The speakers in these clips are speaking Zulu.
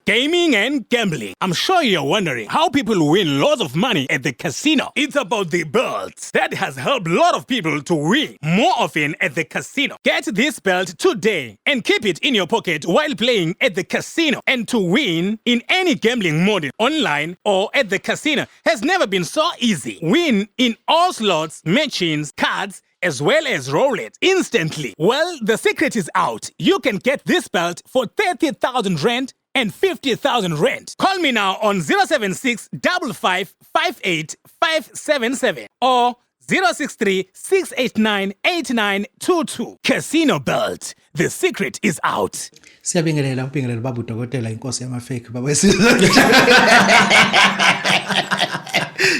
Gaming and gambling. I'm sure you're wondering how people win lots of money at the casino. It's about the belt that has helped a lot of people to win more often at the casino. Get this belt today and keep it in your pocket while playing at the casino. And to win in any gambling model, online or at the casino, has never been so easy. Win in all slots, machines, cards, as well as roulette instantly. Well, the secret is out. You can get this belt for 30,000 rand and 50,000 rand. Call me now on 076 55 58 577 or 063 689 8922. Casino Belt. The secret is out. Siyabingelela, ubingelela baba udokotela, inkosi yamafake, baba wesizwe.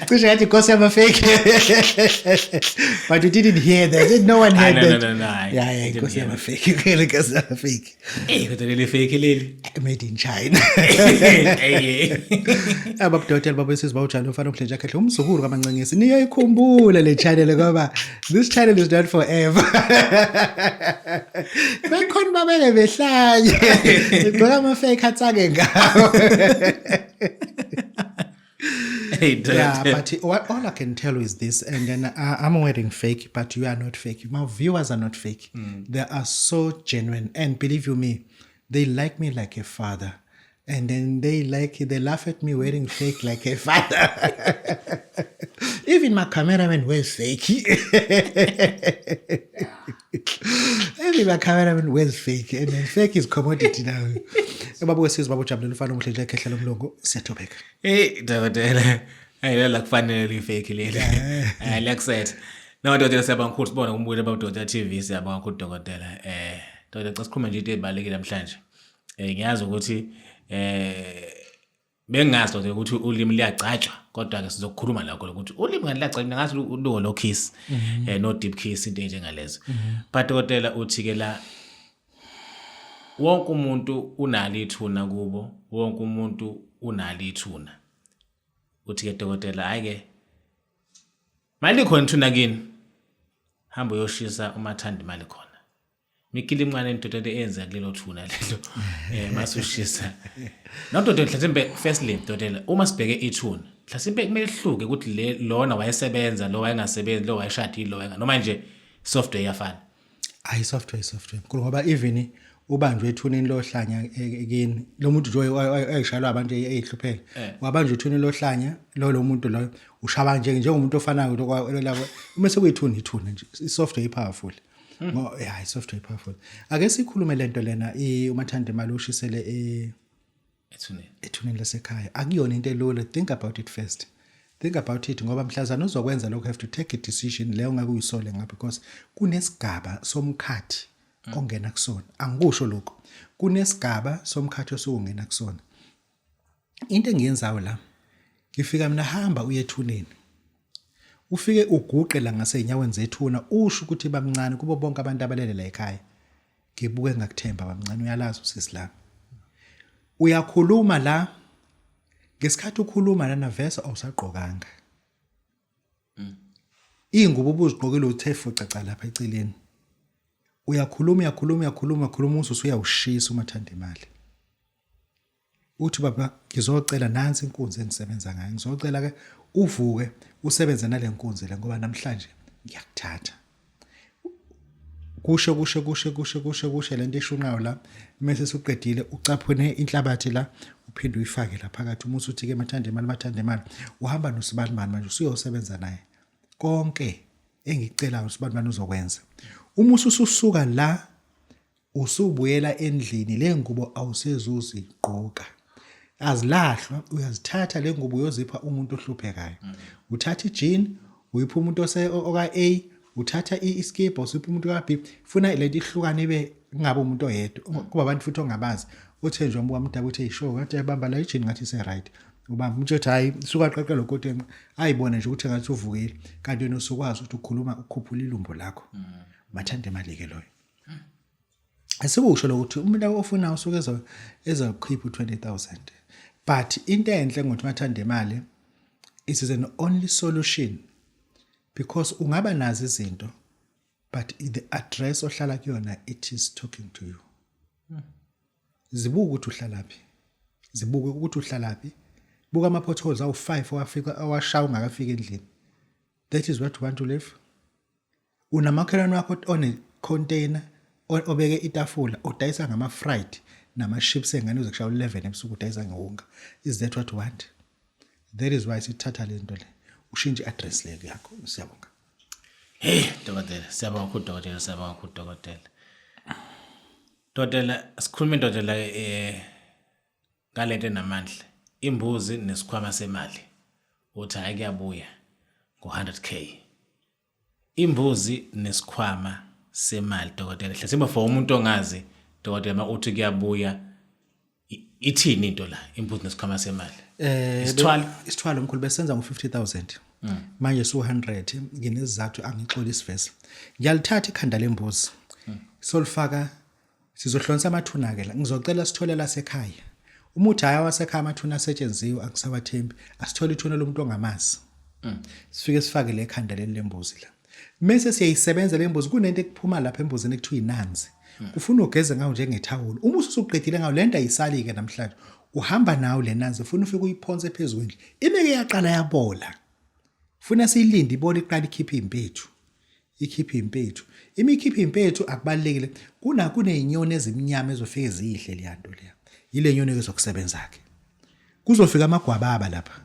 Cishe ngathi inkosi yamafake. But you didn't hear that. No one heard Ah, no, that. no, no, I Yeah, didn't inkosi hear. yamafake. Inkosi yamafake. Eh, kodwa leli fake leli. Made in China. Eh. Ababudokotela, baba wesizwe, bawujalo umfana omhle nje akhehle umzukulu kaMancengesi. Niyayikhumbula le channel ngoba this channel is not forever. Bekhona babeke behlanye. Igqoka ama fake atsake ngawo. Hey, Yeah, but what all I can tell you is this, and then I'm wearing fake, but you are not fake. My viewers are not fake. They are so genuine, and believe you me, they like me like a father, and then they laugh at me wearing fake like a father. Even my cameraman wears fake. Even my cameraman wears fake, and then fake is commodity now. Baba wesizwe, baba ujabulela umfana omuhle nje ekhehla lomlungu, siyathobeka. Hey, dokotela. Hey, lela kufanele li fake leli. Eh, liyakusetha. No, dokotela, siyabonga kakhulu sibona kumbukela baba Dokotela TV, siyabonga kakhulu, dokotela. Dokotela, cha, sikhulume nje into ebalekile namhlanje. Ngiyazi ukuthi bengingazi, dokotela, ukuthi ulimi liyagcatshwa, kodwa ke sizokhuluma lakho ukuthi ulimi kanti liyagcatshwa. Mina ngathi uluwo lo kiss no deep kiss, into enjengalezo. But dokotela, uthi ke la wonke umuntu unalo ithuna kubo, wonke umuntu unalo ithuna. Uthi ke dokotela, hayi ke, mali khona ithuna kini, hamba uyoshisa umathanda imali khona mikile imncane into eyenza kulelo thuna lelo masushisa. No, dokotela, mhlawumbe firstly, dokotela, uma sibheke ithuna, mhlawumbe kumele ihluke ukuthi le lona wayesebenza, lo wayengasebenzi, lo wayeshadile, lo wayenga, noma nje software iyafana? Hayi, software, software mkhulu, ngoba even ubanjwe ethuneni lohlanya kini lo muntu nje oyishayelwa abantu eyihluphele, wabanjwa ethuneni lohlanya lo muntu loyo ushaba nje njengomuntu ofanayo lokho uma sekuyithuna, ithuna nje. I-software i-powerful. Yeah, i-software i-powerful. Ake sikhulume lento lena, umathanda imali ushisele ethuneni. Ethuneni lasekhaya akuyona into elula. Think about it first, think about it, ngoba mhlazana uzokwenza lokho, have to take a decision leyo ongeke uyisole ngapha, because kunesigaba somkhathi ongena kusona. Angikusho lokho, kunesigaba somkhathi osukungena kusona. Into engiyenzayo la, ngifika mina, hamba uye ethuneni, ufike uguqe la ngasezinyaweni zethuna, usho ukuthi, "Bamncane, kubo bonke abantu abalele la ekhaya, ngibuke ngakuthemba bamncane, uyalazi usisi lami." Uyakhuluma la, ngesikhathi ukhuluma lana vese awusagqokanga iy'ngubo ubuzigqokile, uthe fucaca lapha eceleni. Uyakhuluma, uyakhuluma, uyakhuluma, uyakhuluma, uze usuyawushisa umathanda imali. Uthi, "Baba, ngizocela nansi inkunzi engisebenza ngayo, ngizocela ke uvuke usebenze nale nkunzi le, ngoba namhlanje ngiyakuthatha." Kusho kusho kusho kusho kusho kusho lento eshunqayo la. Mase suqedile, ucaphune inhlabathi la, uphinde uyifake la phakathi. Uma usuthi ke, "Mathanda imali, mathanda imali," uhamba nosibanibani manje, usuyosebenza naye. Konke engikucelayo usibanibani uzokwenza. Uma ususuka la, usubuyela endlini, le ngubo awusezuzigqoka, azilahlwa, uyazithatha le ngubo uyozipha umuntu ohluphekayo. Uthatha ijean uyipha umuntu ose oka A, uthatha iskibha usipha umuntu ka B. Funa lento ihlukane, ibe kungabe umuntu oyedwa, kuba abantu futhi ongabazi. Uthe nje umbuka umdaba, uthe sure, ngathi ayibamba la ijean, ngathi ise right. Ubamba umuntu, uthi hayi, suka qaqe lo koti, ayibone nje ukuthi ngathi uvukile, kanti wena usukwazi ukuthi ukhuluma, ukhuphula ilumbo lakho. Mathanda imali ke loyo. Asikusho lokuthi umuntu ofuna usuke ezokhipha u20000, but into enhle ngokuthi mathanda imali, it is an only solution, because ungaba nazo izinto, but the address ohlala kuyona, it is talking to you. Zibuka ukuthi uhlalaphi. Zibuke ukuthi uhlalaphi. Buka ama potholes awu5 owafika awashaya ungakafiki endlini. That is what you want to live. Unamakhelwane wakho one container obeke itafula udayisa ngama fried nama chips engane uze kushaya u11 ebusuku udayisa ngewunga. Is that what you want? That is why sithatha le nto le. Ushintshe address le yakho. Siyabonga. Hey dokotela, siyabonga kakhulu dokotela, siyabonga kakhulu dokotela. Dokotela, sikhuluma dokotela eh ngalento enamandla. Imbuzi nesikhwama semali. Uthi hayi kuyabuya ngo-100k. Imbuzi nesikhwama semali dokotela. Hlasimba for umuntu ongazi dokotela uma uthi kuyabuya ithini into la imbuzi nesikhwama semali. Eh isithwalo isithwalo mkhulu besenza ngo50000. Manje su 100 nginesizathu angixoli isivesi. Ngiyalithatha ikhanda lembuzi. Solifaka Sizohlonisa amathuna ke la. Ngizocela sithole lasekhaya. Uma uthi hhayi awasekhaya amathuna asetshenziwe angisawathembi, asithole ithuna lomuntu ongamazi. Sifike sifake le khanda leli lembuzi la. Mese siyayisebenza le mbuzi kunento ekuphuma lapha embuzini ekuthiwa inanzi. Kufuna ugeze ngawo njengethawula. Uma usuqedile ngawo lento ayisali ke namhlanje. Uhamba nawo le nanzi ufuna ufike uyiphonse phezu kwendlu. Imeke yaqala yabola. Funa siyilinde ibole iqala ikhiphe impethu. Ikhiphe impethu. Imikhiphe impethu akubalekile. Kuna kunezinyoni ezimnyama ezofike zidle leya nto leya. Yile nyoni ezokusebenza ke. Kuzofika amagwababa lapha.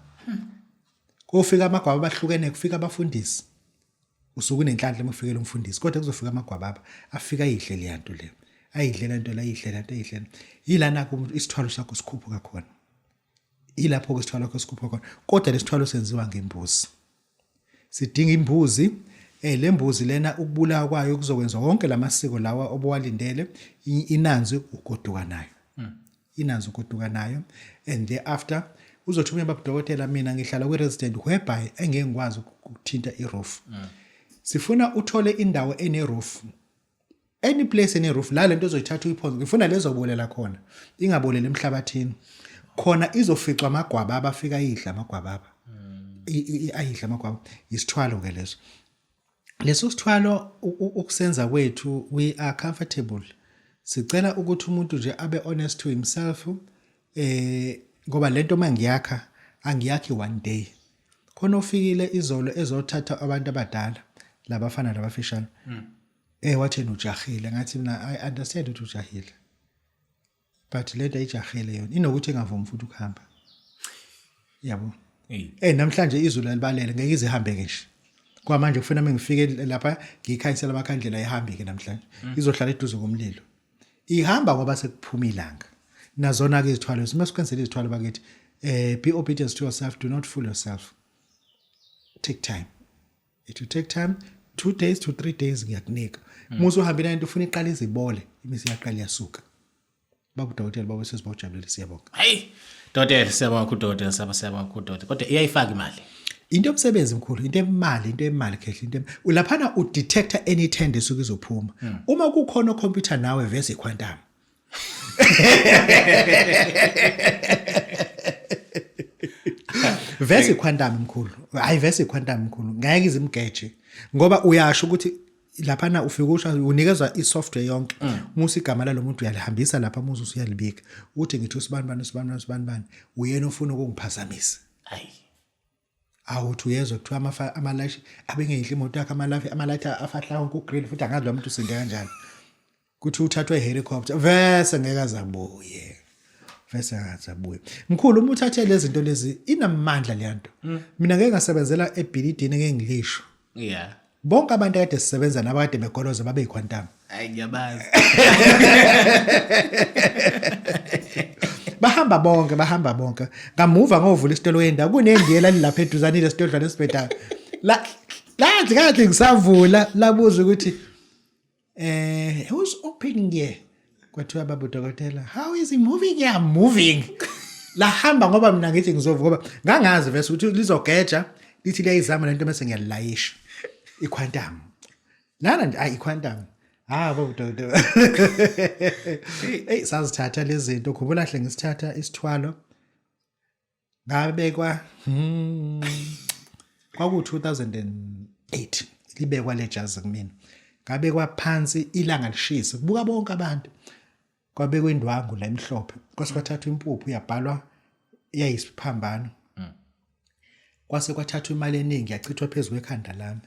Kofika amagwababa ahlukene kufika abafundisi. Usuke unenhlanhla uma kufikela umfundisi kodwa kuzofika amagwababa afika ayidle leya nto leya. Ayidle le nto la ayidle le nto ayidle. Yilana ke isithwalo sakho sikhuphuka khona. Ilapho ke isithwalo sakho sikhuphuka khona. Kodwa lesithwalo senziwa ngembuzi. Sidinga imbuzi eh lembuzi lena ukubulawa kwayo kuzokwenza wonke lamasiko lawa obowalindele inanzi ugoduka nayo. Inanzi ugoduka nayo and thereafter uzothi umunye babudokotela mina ngihlala kwi resident whereby engeke ngikwazi ukuthinta i roof. Sifuna uthole indawo ene roof any place ene roof la lento ozoyithatha uyiphonse ngifuna lezobolela khona ingaboleli emhlabathini khona izoficwa amagwababa afika ayidla amagwababa ayidla amagwababa isithwalo ke leso leso sithwalo ukusenza kwethu we are comfortable sicela ukuthi umuntu nje abe honest to himself eh ngoba lento mangiyakha angiyakhi one day khona ofikile izolo ezothatha abantu abadala labafana labafishane Eh wathi yena ujahile ngathi mina I understand ukuthi ujahile. But lento ayijahile yona inokuthi engavumi futhi ukuhamba. Yabo. Eh namhlanje izulu alibalele ngeke ize ihambe ke nje. Kwamanje kufuna mengifike lapha ngiyikhanyisela amakhandlela ihambe ke namhlanje. Izohlala eduze komlilo. Ihamba ngoba sekuphuma ilanga. Nazona ke izithwalo sima sikwenzela izithwalo bakithi eh be obedient to yourself do not fool yourself. Take time. It will take time 2 days to 3 days ngiyakunika. Musu uhambile into ufuna iqala izibole imisi iyaqala iyasuka. Babu dokotela baba sesibawujabulele siyabonga. Hayi dokotela siyabonga kakhulu dokotela siyabonga siyabonga kakhulu dokotela kodwa iyayifaka imali. Into yomsebenzi mkhulu into emali into emali khehle into ulaphana u detector any tender esuke izophuma. Uma kukhona computer nawe vese iquantum. Vese iquantum mkhulu. Hayi vese iquantum mkhulu. Ngeke izimgeje ngoba uyasho ukuthi laphana ufike usho unikezwa i-software yonke musa igama lalo muntu uyalihambisa lapha musa usuyalibika uthi ngithi usibani bani usibani bani usibani bani uyena ofuna ukungiphazamisa Hayi. Awuthi uyezwa kuthiwa amafa amalashi abengeyinhle imoto yakhe amalafi amalathi afahla wonke ugrill futhi angazi lo muntu usinde kanjani. Kuthi uthathwe helicopter vese ngeke azabuye. Vese ngeke azabuye. Mkhulu uma uthathe lezi zinto lezi inamandla le nto. Mina ngeke ngasebenzela ebhilidini ngeke ngilisho. Yeah. Bonke abantu akade sisebenza nabo kade begoloza babe yiquantum. Hayi ngiyabazi. Bahamba bonke bahamba bonke. Ngamuva ngovula isitolo yendawo kunendiyela lilapha eduzane lesitodlwana esibhedayo. La lathi kathi ngisavula labuza ukuthi eh who's opening here? Kwathiwa baba udokotela how is he moving here? I'm moving. Lahamba ngoba mina ngithi ngizovuka ngoba ngangazi vese ukuthi lizogeja lithi liyayizama lento bese ngiyalilayisha. Iquantum. Lana nje ayi iquantum. Ah baba udokotela. Ey sazithatha lezi zinto khumbula hle ngisithatha isithwalo ngabekwa kwaku 2008 libekwa le jazi kumina ngabekwa phansi ilanga lishisa kubuka bonke abantu. Kwabekwa indwangu la emhlophe, kwase kwathathwa impuphu yabhalwa yayisiphambano. Kwase kwathathwa imali eningi yachithwa phezu kwekhanda lami,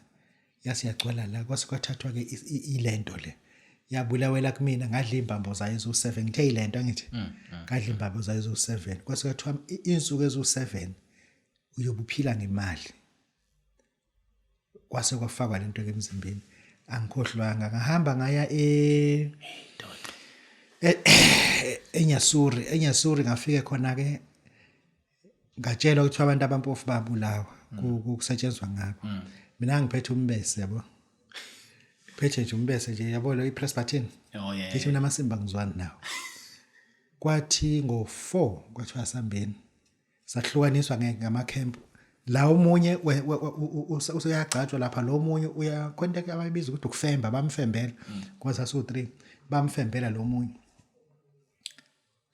yase yagcwala la. Kwase kwathathwa ke ilento le yabulawela kumina, ngadla imbambo zayo eziwu-7. Ngithe ilento angithi ngadla imbambo zayo eziwu-7. Kwase kwathiwa insuku eziwu-7 uyobe uphila ngemali. Kwase kwafakwa lento ke emzimbeni, angikhohlwanga. Ngahamba ngaya e eNyasuri, eNyasuri ngafike khona ke ngatshelwa ukuthi abantu abampofu babulawa, kusetshenzwa ngabo. Mina ngiphethe umbese, yabo, phethe nje umbese nje, yabo, lo i-press button. Oh yeah. Ngithi mina amasimba ngizwani nawo. Kwathi ngo-4 kwathiwa sambeni, sahlukaniswa ngamakhempu la. Omunye useyagcatshwa lapha, lo omunye uyakhonta abayibiza ukuthi ukufemba, bamfembela. Kwaze sasu-3 bamfembela lo munye.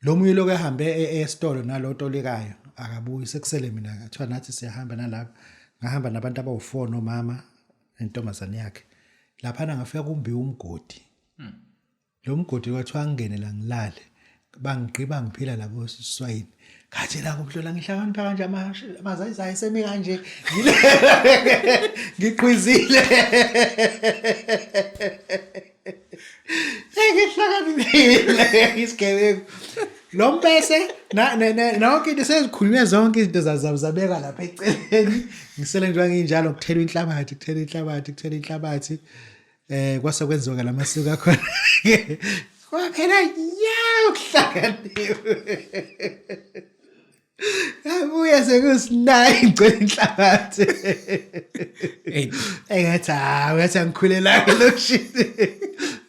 Lo munye lokhu ehambe esitolo nalo tolikayo, akabuyi, sekusele mina. Kuthiwa nathi siyahamba nalapha. Ngahamba nabantu abawu-4, nomama nentombazane yakhe. Laphana ngafika kumbiwa umgodi. Lo mgodi kwathiwa ngingene la ngilale, bangigqiba ngiphila labo siswayini. Ngathi la kumhlola, ngihlakanipha kanje, amazayizayi semi kanje, ngiqhwizile, ngihlakaniphile, isigebengu lo mpese nonke into sezikhulunywe, zonke izinto zabeka lapha eceleni. Ngisele njengoba nginjalo, kuthelwa inhlabathi, kuthelwa inhlabathi, kuthelwa inhlabathi. Kwase kwenziwa lamasiko akhona, kwaphela nya ukuhlakanipha. Abuye sekusinayi, ngicela inhlabathi. Engathi hawu, ngathi angikhulelanga elokishini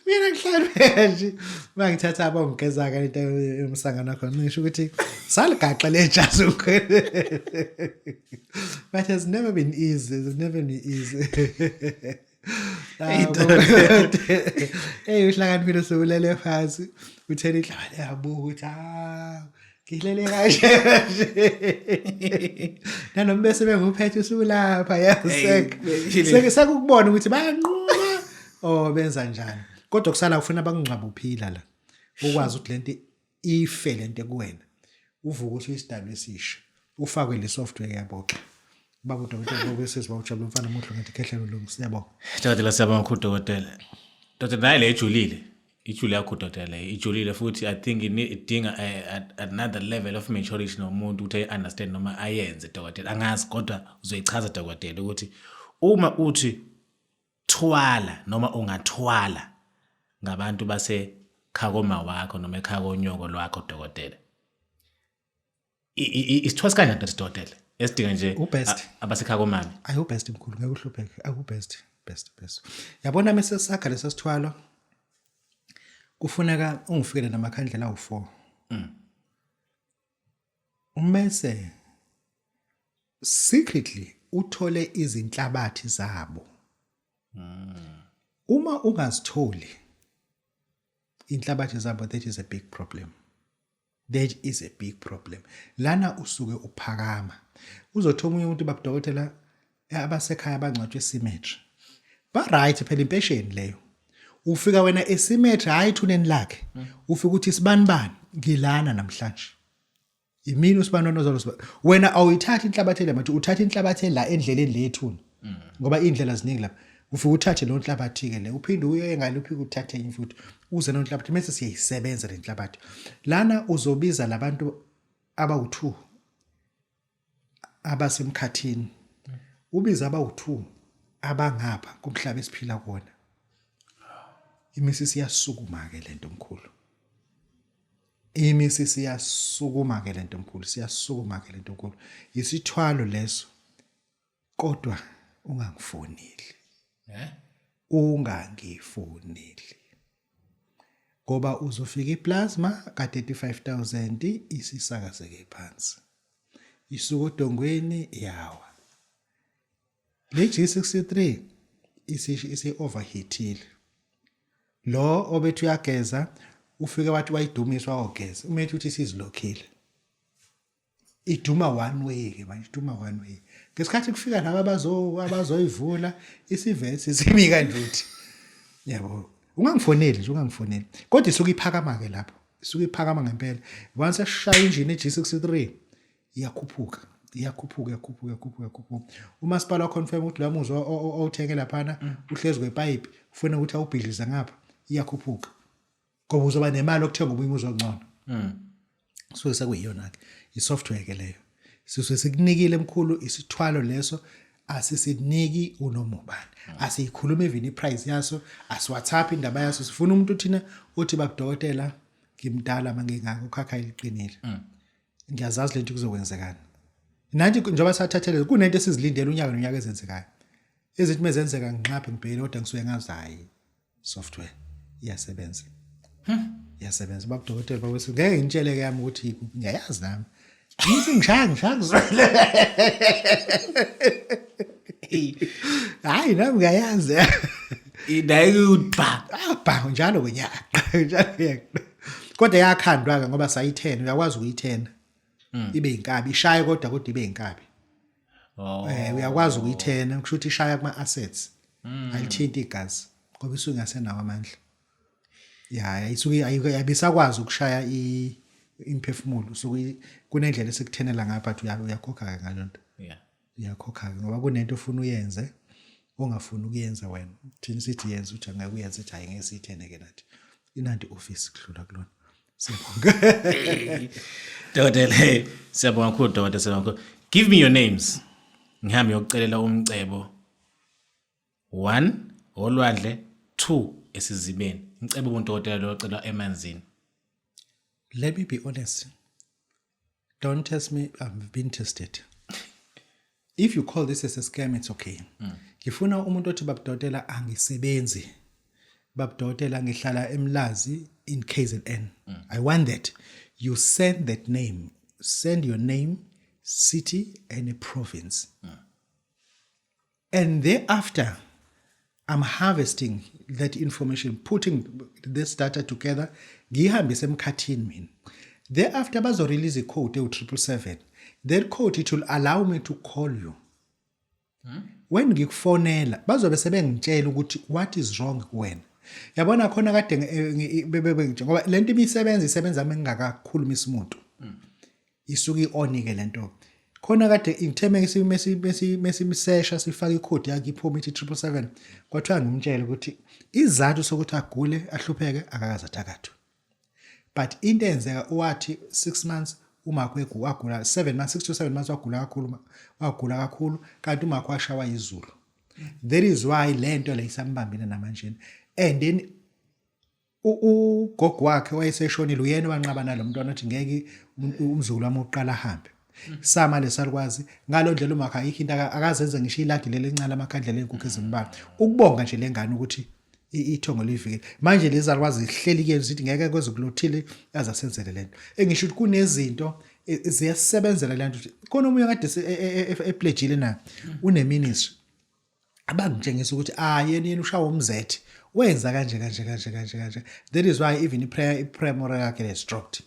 mina, ngihlale nje. Mangithatha abongigeza ke into yomsangano wakho, ngisho ukuthi saligaxa lejazi umkhwele, but it's never been easy, it's never been easy. Hey, uhlakaniphile, sokulele phansi, uthela inhlabathi, yabuka ukuthi ah, ngilele kanje nanoma bese benguphethe usulapha, yasek seke sekukubona ukuthi bayanquma oh benza njani, kodwa kusala kufuna bakungcwaba uphila la, ukwazi ukuthi lento ife, lento kuwena, uvuke uthi uyisidalwa esisha, ufakwe le software yaboxa. Baba udokotela bobesizwa bawujabula umfana omuhle ngathi khehlelo lo, siyabonga. Dokotela, siyabonga kakhulu dokotela. Dokotela, nayi le ijulile. Ijule yakho dokotela le. Ijulile futhi I think idinga another level of maturity nomuntu ukuthi ayi-understand noma ayenze dokotela. Angazi kodwa uzoyichaza dokotela ukuthi uma uthi thwala noma ungathwala ngabantu base khakoma wakho noma ekhaya konyoko lwakho dokotela. Isithwasi kanjani kanti dokotela? Esidinga nje Ubest. Abasekhaya komame. Ayi, ubest mkhulu, ngeke uhlupheke. Akubest, best best. Yabona mase sakha lesa sithwalo, kufuneka ungifikele namakhandlela awu4. Umese secretly uthole izinhlabathi zabo. Uma ungazitholi inhlabathi zabo, that is a big problem. That is a big problem. Lana usuke uphakama. Uzothola omunye umuntu, babudokotela, abasekhaya bangcwatshwe cemetery. Ba right phela, impesheni leyo. Ufika wena e-cemetery, hayi ethuneni lakhe. Ufika uthi sibani bani ngilana namhlanje. Imini usibani ozalo sibani. Wena awuyithathi inhlabathi le manje, uthatha inhlabathi la endleleni le ethuna. Ngoba indlela ziningi lapha. Ufika uthathe lo nhlabathi ke le, uphinde uye ngale, uphike uthathe enye futhi, uze no nhlabathi, mase siyayisebenza le nhlabathi. Lana uzobiza labantu abawu2 abasemkhathini, ubiza abawu2 abangapha kumhlaba esiphila kuwona. Imisisi iyasukuma ke lento mkhulu, imisisi iyasukuma ke lento mkhulu, siyasukuma ke lento mkhulu. Isithwalo leso, kodwa ungangifoneli. Eh? Ungangifoneli ngoba uzofika iplasma ka 35000 isisakazeke phansi, isuka odongweni yawa. Le G63 isi overheatile. Lo obethi uyageza ufike wathi wayidumiswa, wawugeza, uma ethi uthi isizilokhile, iduma one way ke manje, iduma one way. Ngesikhathi kufika laba abazoyivula, isivesi simi kanje, uthi yabo, ungangifoneli nje, ungangifoneli. Kodwa isuke iphakama ke lapho. Isuke iphakama ngempela. Once eshaya injini e-G63 iyakhuphuka, iyakhuphuka, iyakhuphuka, iyakhuphuka, iyakhuphuka. Umasipala waconfirm ukuthi lo muzi owuthenge laphana uhlezi kwepayipi, ufuna ukuthi awubhidlize ngapha, iyakhuphuka. Ngoba uzoba nemali yokuthenga omunye umuzi ongcono. Suke sekuyiyona-ke i-software ke leyo. Sisuke sikunikile mkhulu isithwalo leso, asisiniki unoma ubani. Asiyikhuluma even iprice yaso, asiWhatsApp indaba yaso. Sifuna umuntu thina othi babudokotela ngimdala mangingaka ukhakha liqinile. Ngiyazazi lento kuzokwenzekani. Nathi njengoba sathathele kunento esizilindele unyaka nonyaka ezenzekayo. Ezithi mezenzeka nginxaphe ngibhekele kodwa ngisuke ngazi hayi software iyasebenza. Iyasebenza babudokotela bakwethu, ngeke ngitshele ke yami ukuthi ngiyayazi nami. Ngithi ngishaya ngishaya kuzwele. Hayi nami ngiyayazi. Naye uba Ah, njalo ngonyaka. Njalo ngonyaka. Kodwa yakhandwa ke ngoba sayithena, uyakwazi ukuyithena. Ibe inkabi, ishaye kodwa ibe inkabi. Oh. Uyakwazi ukuyithena, kusho ukuthi ishaya kuma assets. Ayithinti igazi ngoba isuke ingasenawo amandla. Ya, isuke ayibisakwazi ukushaya imphefumulo, usuke kunendlela esikuthenela ngapha but uyakhokha ke ngalonto. Yeah. Uyakhokha ke ngoba kunento ofuna uyenze ongafuni ukuyenza wena. Thina sithi yenza, uthi angeke uyenze, uthi hayi ngeke siyithene ke nathi. Inandi office kudlula kulona. Siyabonga. Dokotela, hey, siyabonga kakhulu dokotela, siyabonga kakhulu. Give me your names. Ngihambe yokucelela umcebo. 1 olwandle, 2 esizibeni. Umcebo umuntu dokotela lo ocelwa emanzini. Let me be honest. Don't test me, I've been tested. If you call this as a scam, it's okay. Ngifuna umuntu othi babudokotela angisebenzi. Babudokotela ngihlala eMlazi in KZN. I want that. You send that name. Send your name, city and a province. And thereafter, I'm harvesting that information, putting this data together, ngiyihambise emkhathini mina. Thereafter, bazo-release i-code ewu-777. That code, it will allow me to call you. When ngikufonela, bazobe sebengitshela ukuthi what is wrong kuwena. Yabona khona kade ngoba lento imisebenzi isebenza uma ngingakakhulumisi umuntu. Isuke i-on ke lento. Khona kade ngithe mesimisesha sifaka ikhodi yakhe iphuma ithi 777, kwathiwa ngimtshele ukuthi izathu sokuthi agule ahlupheke akakaze athakathwe. But into eyenzeka wathi 6 months umakho wagula, 7 months, 6 to 7 months wagula kakhulu, wagula kakhulu kanti umakho washawa izulu. That is why lento le isambambile namanje. And then ugogo wakhe wayeseshonile, uyena owanqaba nalomntwana othi ngeke umzukulu wami oqala ahambe. Sama lesalukwazi ngalo ndlela umakho ayikho into akazenze ngisho iladi leli encane amakhandlela enkukhu ezimbalwa. Ukubonga nje lengane ukuthi ithongo livikele. Manje lezi zalukwazi zihleli ke zithi ngeke kweze kulothile azasenzele lento. Engisho ukuthi kunezinto ziyasebenzela lento. Khona omunye kade epledgile na une ministry. Abangitshengisa ukuthi yena yena ushawa umzethe wenza kanje kanje kanje kanje kanje. That is why even i-prayer moral yakhe has dropped.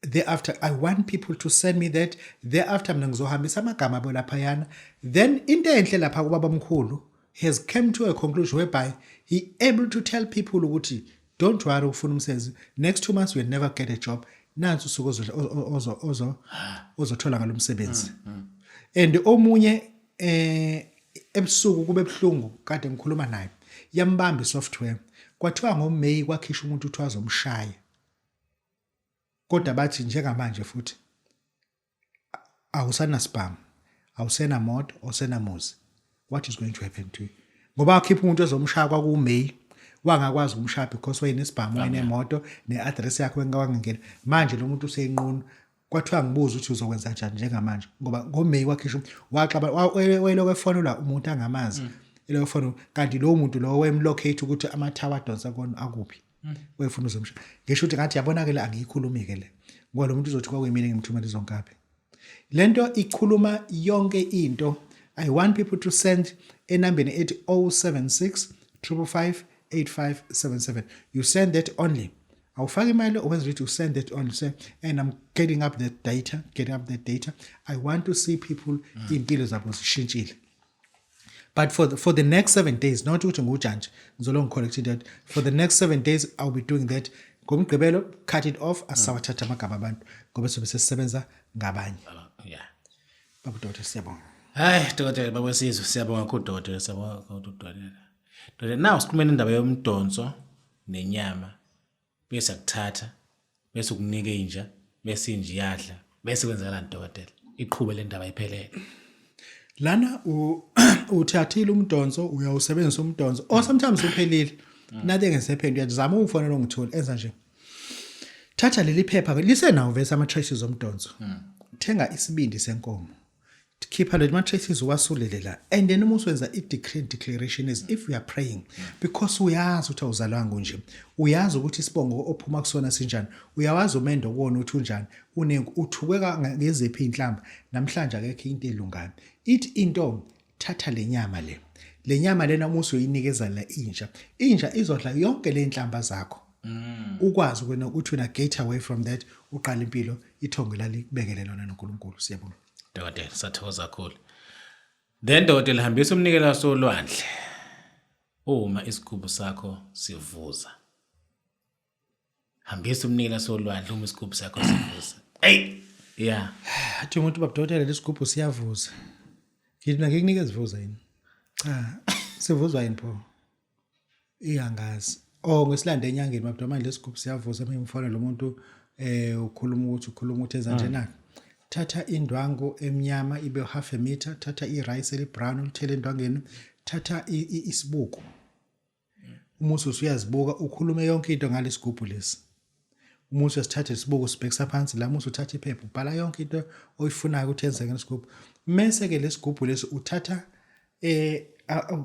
Thereafter I want people to send me that. Thereafter mina ngizohambisa amagama abo laphayana. Then into enhle lapha kubaba mkhulu has come to a conclusion whereby he able to tell people ukuthi don't worry ufuna umsebenzi, next 2 months you'll never get a job, nansi usuku ozothola ngalo msebenzi. And omunye ebusuku kube buhlungu kade ngikhuluma naye, yambamba isoftware, kwathiwa ngoMay kwakhishwa umuntu uthi azomshaya, kodwa bathi njengamanje futhi awusanasibhamu, awusenamoto, awusenamuzi, what is going to happen to you? Ngoba wakhipha umuntu ezomshaya kwakuMay, wangakwazi ukumshaya because wayenesibhamu, wayenemoto, ne-address yakhe wangangena. Manje lo muntu usenqunu, kwathiwa ngibuza ukuthi uzokwenza kanjani njengamanje, ngoba ngoMay wakhishwa waxaba wayelokhu efonelwa umuntu angamazi, elokhu efonelwa, kanti lowo muntu lowo wayemlocate ukuthi amathawa adonsa kona akuphi, wayefuna uzomshaya. Ngisho ukuthi ngathi yabona ke le angiyikhulumi ke le, ngoba lo muntu uzothi kwakuyimina engimthumela izonkabi. Lento ikhuluma yonke into. I want people to send enambeni ethi 076 555 8577. You send that only. Awufaki imali, owenza ukuthi you send that only. Say, and I'm getting up that data, getting up that data. I want to see people impilo zabo zishintshile. But for the next 7 days, not ukuthi ngujantshi, ngizolo ngicollect that. For the next 7 days I'll be doing that. Ngomgqibelo cut it off, asisawathatha amagama abantu ngoba sobe sesisebenza ngabanye. Yeah. Baba Dokotela, siyabonga. Hayi dokotela, baba Sizwe, siyabonga kakhulu dokotela, siyabonga kakhulu dokotela. Dokotela, now sikhulumeni indaba yomdonso nenyama, bese akuthatha bese ukunika inja, bese inja iyadla, bese kwenzakalani dokotela? Iqhube le ndaba iphelele. Lana uthathile umdonso, uyawusebenzisa umdonso or sometimes uphelile, nothing has happened, uyazama ungifonela ungithole, enza nje. Thatha leli phepha lisenawo vese ama traces omdonso, thenga isibindi senkomo, khipha le ma traces uwasulele la, and then uma usuwenza i decree and declaration as if you are praying, because uyazi ukuthi awuzalwanga nje, uyazi ukuthi isibongo ophuma kusona sinjani, uyawazi umendo kuwona ukuthi unjani, uthukeka ngeziphi inhlamba. Namhlanje akekho into elungayo. Ithi into, thatha le nyama le, le nyama lena, uma usuyinikeza la inja, inja izodla yonke le nhlamba zakho, ukwazi wena ukuthi wena get away from that, uqala impilo ithongo lalikubekele lona noNkulunkulu. Siyabonga. Dokotela, sathokoza kakhulu. Then dokotela, hambisa umnikelo wasolwandle uma isigubhu sakho sivuza. Hambisa umnikelo wasolwandle uma isigubhu sakho sivuza. Hey, yeah. Athi umuntu, baba dokotela, lesigubhu siyavuza. Ngithi mina ngikunika esivuza yini? Cha, sivuzwa yini pho? Iyangazi. Oh, ngesilande enyangeni baba, manje lesigubhu siyavuza. Mengimfona lo muntu, ukhuluma ukuthi enza njena. Thatha indwangu emnyama ibe half a meter, thatha i-rice eli-brown ulithele endwangeni, thatha isibuko. Uma usuyazibuka, ukhulume yonke into ngalesigubhu lesi. Uma usesithatha isibuko sibhekisa phansi la, uma usuthatha iphepha ubhala yonke into oyifunayo ukuthi yenzeke ngesigubhu. Mese ke lesigubhu lesi uthatha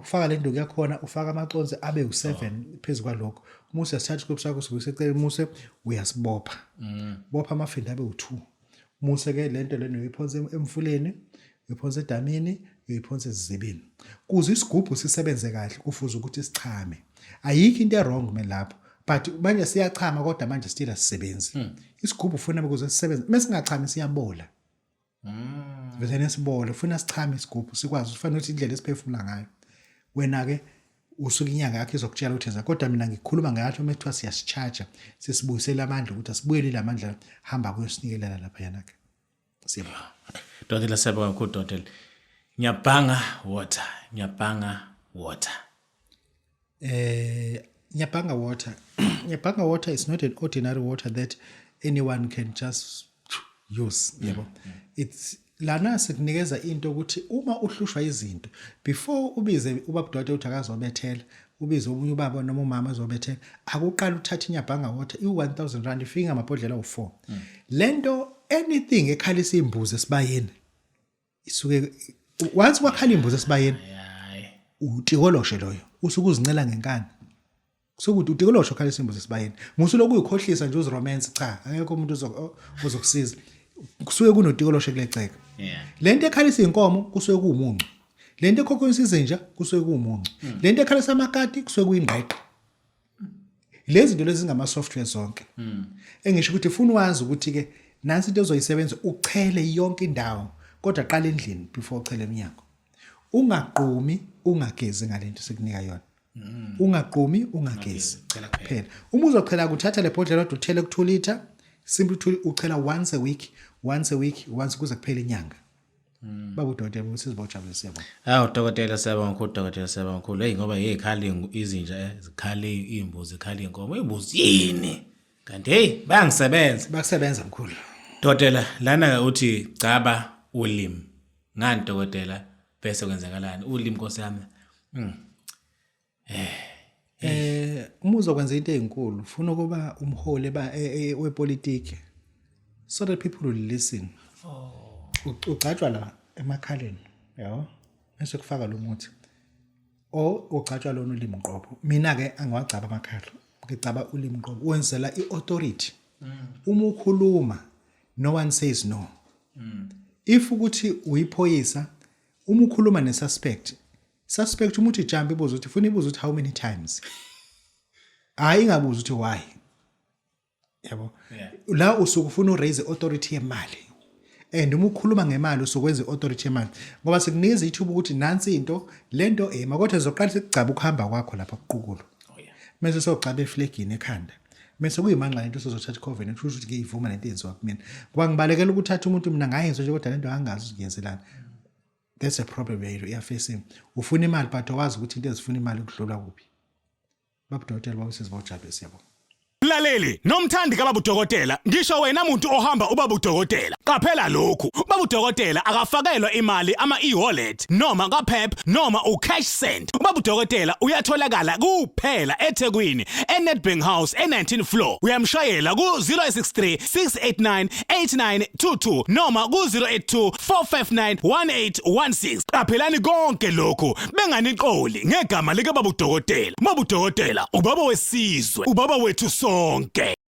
ufaka le nduku yakhona, ufaka amaconsi abe u7 phezu kwalokho. Uma usesithatha isigubhu sakho sibuyise eceleni, muse uyasibopha, bopha amafindo abe u2. Muse ke lento lena uyiphonsa emfuleni, uyiphonsa edamini, uyiphonsa esizibeni. Kuze isigubhu sisebenze kahle kufuze ukuthi sichame. Ayikho into e-wrong me lapho, but manje siyachama kodwa manje still asisebenzi isigubhu. Ufuna ukuze sisebenze, mesingachami siyabola vele, nesibole. Ufuna sichame isigubhu sikwazi, ufana ukuthi indlela esiphefumula ngayo. Wena ke usuke inyanga yakho izokutshela ukuthi enza, kodwa mina ngikhuluma ngathi uma kuthiwa siyasi-charge, sisibuyisela amandla ukuthi asibuyele la mandla, hamba kuyosinikelela lapha yana ke. Siyabonga. Dokotela, siyabonga kakhulu dokotela. Nyabhanga water, nyabhanga water. Nyabhanga water. Nyabhanga water is not an ordinary water that anyone can just use, yebo. It's lana sikunikeza into ukuthi uma uhlushwa izinto, before ubize ubaba udokotela ukuthi akazobethela, ubize omunye ubaba noma umama azobethela, akuqala uthatha inyabhanga water i-1000 rand, ifike ngamabhodlela awu-4. Lento, anything ekhalisa imbuzi esibayeni isuke, once kwakhala imbuzi esibayeni, Hayi. utikoloshe loyo usuke uzincela ngenkani. Kusukuthi utikoloshe okhalisa imbuzi esibayeni, musuloku uyikhohlisa nje, uzi-romance. Cha, akekho umuntu ozokusiza, kusuke kunotikoloshe kule ceke. Lento ekhalisa inkomo kusuke kuwumuncu, lento ekhokhonisa izinja kusuke kuwumuncu, lento ekhalisa amakati kusuke kuyingqeqe. Lezi zinto lezi zingama software zonke. Engisho ukuthi ufuna wazi ukuthi ke nansi into ozoyisebenza, uchele yonke indawo, kodwa qala endlini before uchele eminyango. Ungaqumi ungagezi ngalento sikunika yona. Ungaqumi ungagezi. Chela. Kuphela. Uma uzochela, kuthatha le bhodlela kodwa uthele ku 2 liter, simply 2, uchela once a week, once a week, once kuze kuphele inyanga. Baba udokotela, usizibojabulisa, siyabonga. Hawu dokotela, siyabonga kakhulu dokotela, siyabonga kakhulu. Hey, ngoba hey khali izinja, zikhala imbuzi, zikhala inkomo. Imbuzi yini? Kanti hey bayangisebenza. Bakusebenza mkhulu. Dokotela, lana uthi gcaba ulimi. Ngani dokotela, bese kwenzakalani? Ulimi, Nkosi yami. Uma uzokwenza into ezinkulu, ufuna ukuba umholi ba wepolitiki so that people will listen. Oh. Ugcatshwa la emakhaleni, yabo? Bese kufaka lo muthi. O ugcatshwa lona ulimi qobo. Mina ke angiwagcaba amakhala. Ngigcaba ulimi qobo. Wenzela iauthority. Uma ukhuluma, no one says no. If ukuthi uyiphoyisa, uma ukhuluma ne-suspect, suspect uma uthi jump, ibuza ukuthi funa, ibuza ukuthi how many times, hayi ingabuza ukuthi why, yabo. La usuke ufuna u-raise authority yemali, and uma ukhuluma ngemali usukwenza i-authority yemali, ngoba sikunikeza ithuba ukuthi nansi into lento ema, kodwa sizoqala sikugcaba ukuhamba kwakho lapha kuqukulu. Mase sogcaba eflagini ekhanda. Mese kuyimanga lento usuzothatha i-covenant kusho ukuthi ngiyivuma lento eyenziwa kumina. Ngoba ngibalekela ukuthatha umuntu mina ngayenza nje kodwa lento angazi ukuthi ngiyenzelani. That's a problem you are facing. Ufuna imali but awazi ukuthi into ezifuna imali kudlula kuphi. Babudokotela babusisi bawujabe siyabonga. Mlaleli nomthandi kababa udokotela ngisho wena muntu ohamba ubaba udokotela qaphela lokhu ubaba udokotela akafakelwa imali ama e-wallet noma kaPep noma ucash send ubaba udokotela uyatholakala kuphela eThekwini eNedbank House e19 floor uyamshayela ku-063 689 8922 noma ku-082 459 1816 qaphelani konke lokhu benganiqoli ngegama likababa udokotela ubaba udokotela ubaba wesizwe ubaba wethu sonke.